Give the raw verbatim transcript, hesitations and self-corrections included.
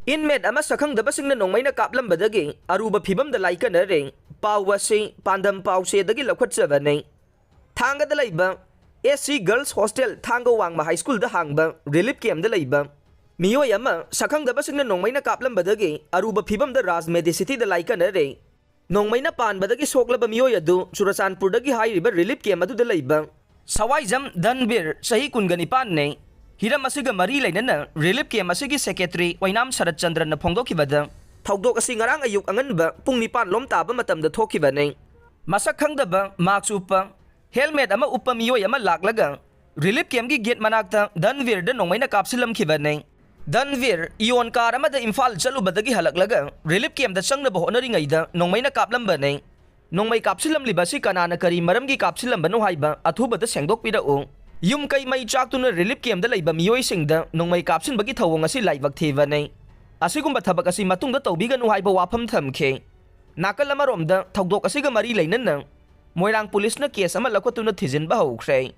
Inmate ꯑꯃ ꯁꯛꯈꯪꯗꯕꯁꯤꯡꯅ ꯅꯣꯡꯃꯩꯅ ꯀꯥꯞꯂꯝꯕꯗꯒꯤ ꯑꯔꯨꯕ ꯐꯤꯕꯝꯗ ꯂꯥꯏꯀꯠꯅꯔꯦ꯫ ꯄꯥꯎ ꯑꯁꯤ ꯄꯥꯟꯗꯝ ꯄꯥꯎꯆꯦꯗꯒꯤ ꯂꯧꯈꯠꯆꯕꯅꯤ꯫ ꯊꯥꯡꯒꯗ ꯂꯩꯕ S C Girls Hostel ꯊꯥꯡꯒ ꯋꯥꯡꯃ High Schoolꯗ ꯍꯥꯡꯕ relief campꯗ ꯂꯩꯕ ꯃꯤꯑꯣꯏ ꯑꯃ ꯁꯛꯈꯪꯗꯕꯁꯤꯡꯅ ꯅꯣꯡꯃꯩꯅ ꯀꯥꯞꯂꯝꯕꯗꯒꯤ ꯑꯔꯨꯕ ꯐꯤꯕꯝꯗ Raj Medicityꯗ ꯂꯥꯏꯀꯠꯅꯔꯦ꯫ ꯅꯣꯡꯃꯩꯅ ꯄꯥꯟꯕꯗꯒꯤ ꯁꯣꯛꯂꯕ ꯃꯤꯑꯣꯏ ꯑꯗꯨ ꯆꯨꯔꯆꯥꯟꯄꯨꯔꯗꯒꯤ ꯍꯥꯏꯔꯤꯕ relief camp ꯑꯗꯨꯗ ꯂꯩꯕ ꯁꯋꯥꯏꯖꯝ ꯙꯟꯕꯤꯔ, ꯆꯍꯤ ꯀꯨꯟꯒ ꯅꯤꯄꯥꯟꯅꯤ꯫ ꯍꯤꯔꯝ ꯑꯁꯤꯒ ꯃꯔꯤ ꯂꯩꯅꯅ relief camp ꯑꯁꯤꯒꯤ secretary ꯑꯣꯏꯅꯥꯝ ꯁꯔꯠꯆꯟꯗ꯭ꯔꯅ ꯐꯣꯡꯗꯣꯛꯈꯤꯕꯗ, ꯊꯧꯗꯣꯛ ꯑꯁꯤ ꯉꯔꯥꯡ ꯑꯌꯨꯛ ꯑꯉꯟꯕ ꯄꯨꯡ ꯅꯤꯄꯥꯟ ꯂꯣꯝ ꯇꯥꯕ ꯃꯇꯝꯗ ꯊꯣꯛꯈꯤꯕꯅꯤ꯫ ꯃꯁꯛ ꯈꯪꯗꯕ mask ꯎꯞꯄ, helmet ꯑꯃ ꯎꯞꯄ ꯃꯤꯑꯣꯏ ꯑꯃ ꯂꯥꯛꯂꯒ relief campꯀꯤ gate ꯃꯅꯥꯛꯇ ꯙꯟꯕꯤꯔꯗ ꯅꯣꯡꯃꯩꯅ ꯀꯥꯞꯁꯤꯜꯂꯝꯈꯤꯕꯅꯤ꯫ ꯙꯟꯕꯤꯔ ꯏꯌꯣꯟ car ꯑꯃꯗ ꯏꯝꯐꯥꯜ ꯆꯠꯂꯨꯕꯗꯒꯤ ꯍꯜꯂꯛꯂꯒ relief campꯇ ꯆꯪꯅꯕ ꯍꯣꯠꯅꯔꯤꯉꯩꯗ ꯅꯣꯡꯃꯩꯅ ꯀꯥꯞꯂꯝꯕꯅꯤ꯫ ꯅꯣꯡꯃꯩ ꯀꯥꯞꯁꯤꯜꯂꯝꯂꯤꯕ ꯑꯁꯤ ꯀꯅꯥꯅ ꯀꯔꯤ ꯃꯔꯝꯒꯤ ꯀꯥꯞꯁꯤꯜꯂꯝꯕꯅꯣ ꯍꯥꯏꯕ ꯑꯊꯨꯕꯗ ꯁꯦꯡꯗꯣꯛꯄꯤꯔꯛꯎ꯫ ꯌꯨꯝ ꯀꯩ ꯃꯩ ꯆꯥꯛꯇꯨꯅ relief campꯗ ꯂꯩꯕ ꯃꯤꯑꯣꯏꯁꯤꯡꯗ ꯅꯣꯡꯃꯩ ꯀꯥꯞꯁꯤꯟꯕꯒꯤ ꯊꯧꯑꯣꯡ ꯑꯁꯤ ꯂꯥꯏꯕꯛ ꯊꯤꯕꯅꯤ꯫ ꯑꯁꯤꯒꯨꯝꯕ ꯊꯕꯛ ꯑꯁꯤ ꯃꯇꯨꯡꯗ ꯇꯧꯕꯤꯒꯅꯨ ꯍꯥꯏꯕ ꯋꯥꯐꯝ ꯊꯝꯈꯤ꯫ ꯅꯥꯀꯜ ꯑꯃꯔꯣꯝꯗ ꯊꯧꯗꯣꯛ ꯑꯁꯤꯒ ꯃꯔꯤ ꯂꯩꯅꯅ ꯃꯣꯏꯔꯥꯡ ꯄꯨꯂꯤꯁꯅ case ꯑꯃ ꯂꯧꯈꯠꯇꯨꯅ ꯊꯤꯖꯤꯟꯕ ꯍꯧꯈ꯭ꯔꯦ꯫